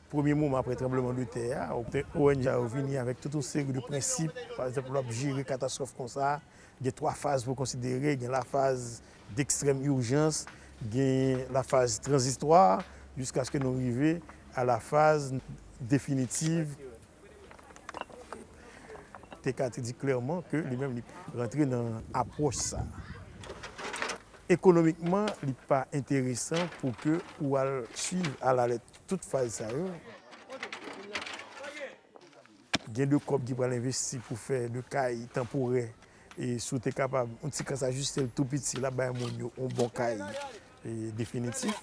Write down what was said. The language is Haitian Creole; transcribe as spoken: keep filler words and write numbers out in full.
Premye moman apre tranbleman de tè a, O N G a yo vini avèk tout yon seri de prensip. Pa egzanp, lè w ap jere katastwòf konsa, gen twa faz pou konsidere. Gen la faz d'extrême urgence, gen la faz tranzitwa, jiskaske nou rive a la faz definitive. T K te di klèman ke li menm li rantre nan apwòch sa. Ekonomikman, li pa enteresan pou ke ou al swiv alalèt tout faz sa yo. Gen de kòb ki pral envesti pou fè de kay tanporè. E si w te kapab, yon ti kras ajiste l tou piti, l ap bay moun yo yon bon kay e definitif.